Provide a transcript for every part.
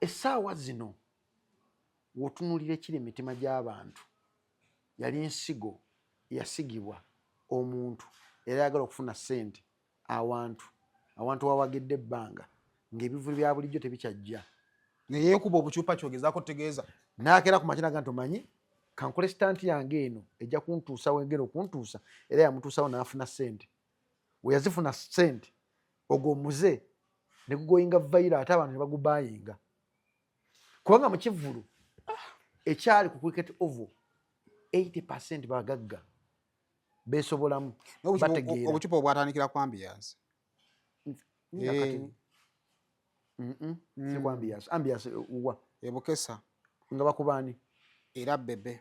Essaawa zino w'otunuulira ekiri emitima gy'abantu, yali nsigo eyasigibwa omuntu era ayagala okufuna ssente awantu awantu wawagidde ebbanga ng'ebivulu bya bulijjo tebikyajja. Neyeekuba obucupa, kyogezaako tegeeza. N'akeera ku makya naga nti, "Omanyi, kankole stunt yange eno, ejja kuntuusa wengera okuntuusa." Era yamutuusawo n'afuna ssente. We yazifuna ssente, ogwo omuze ne gugoyinga viral, ate abantu ne bagubayinga, kubanga mu kivvulu ekyali ku Cricket Oval 80% bagagga beesobolamu, bategeera. Obucupa obwatandikira ku Ambiance. Nga kati si ku Ambiance. Ambiance wa? Ebukesa. Nga bakubaani? Era Bebe.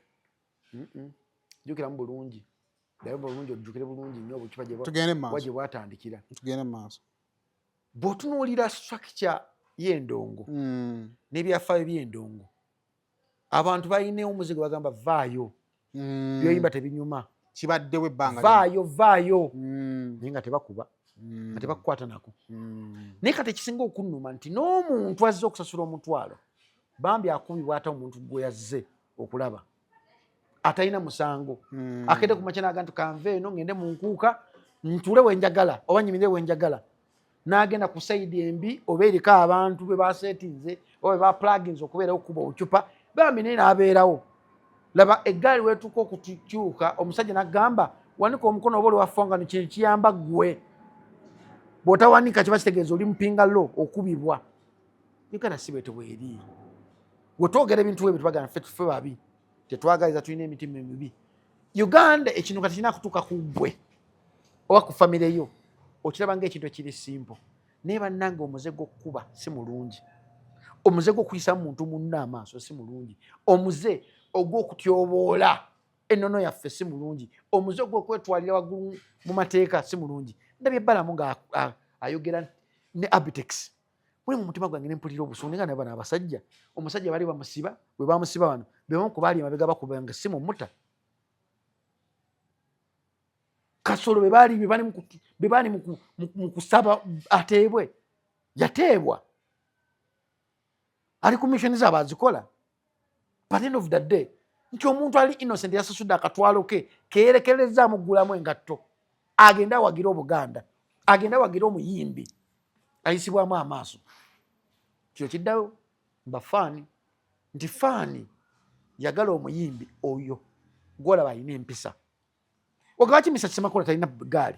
Jjukiramu bulungi, ddayo bulungi, ojjukire bulungi nnyo obucupa gye Tugende mu wa maaso. gye bwatandikira. Tugende mu maaso. Bw'otunuulira structure y'endongo n'ebyafaayo by'endongo, abantu balina omuzigo, bagamba, "Vaayo, byoyimba tebinyuma." Kibaddewo ebbanga. "Vaayo, vaayo." Naye nga tebakuba, nga tebakukwata nako. Naye kati ekisinga okunnuma nti n'omuntu azze okusasula 10,000, bambi akubibwa, ate omuntu gwe yazze okulaba atalina musango, akedde ku makya naga nti, "Kanve eno ngende mu nkuuka ntuule wenjagala oba nyimirire wenjagala," n'agenda ku side embi oba eriko abantu be basetinze oba be baplaginze okubeerawo okukuba obucupa, bambi naye n'abeerawo. Laba eggaali weetuuka okutukyuka, omusajja n'agamba, "Wanika omukono oba oli wafonga." No kino kiyamba ggwe, bw'otawanika kiba kitegeeza oli mupinga lo okubibwa. Uganda si bwete bweri. Wetwogera ebintu ebyo tubagamba ffe tufe babi, tetwagaliza, tulina emitima emibi. Uganda ekintu kati kirina kutuuka ku ggwe oba ku famire yo, okiraba ngaekintu ekiri simple. Naye bannange, omuze gw'okkuba si mulungi, omuze gw'okuyisamu muntu munno amaaso si mulungi, omuze ogw'okutyoboola ennono yaffe si mulungi, omuze ogw'okwetwalira waggulu mu mateeka si mulungi. Ndabye Balamu nga ayogera ne Abitex. Muli mu mutima gwange nempulira obusungu nga nabano abasajja, omusajja bali bamusiba, bwe bamusiba wano bebamu ku baali emabega bakubanga essimu muta Kasolo, bebaali bebaali mu kusaba ateebwe, yateebwa, ali ku mission zaabwe azikola. But end of the day nti omuntu ali innocent yasasudde akatwalo ke keyerekereza amuggulamu engatto, agende awagire Obuganda, agende awagire omuyimbi ayisibwamu amaaso. Kino kiddayo bafaani nti fan yagala omuyimbi oyo gwolaba alina empisa. Ogaba kimisa Kisemakula talina gaali.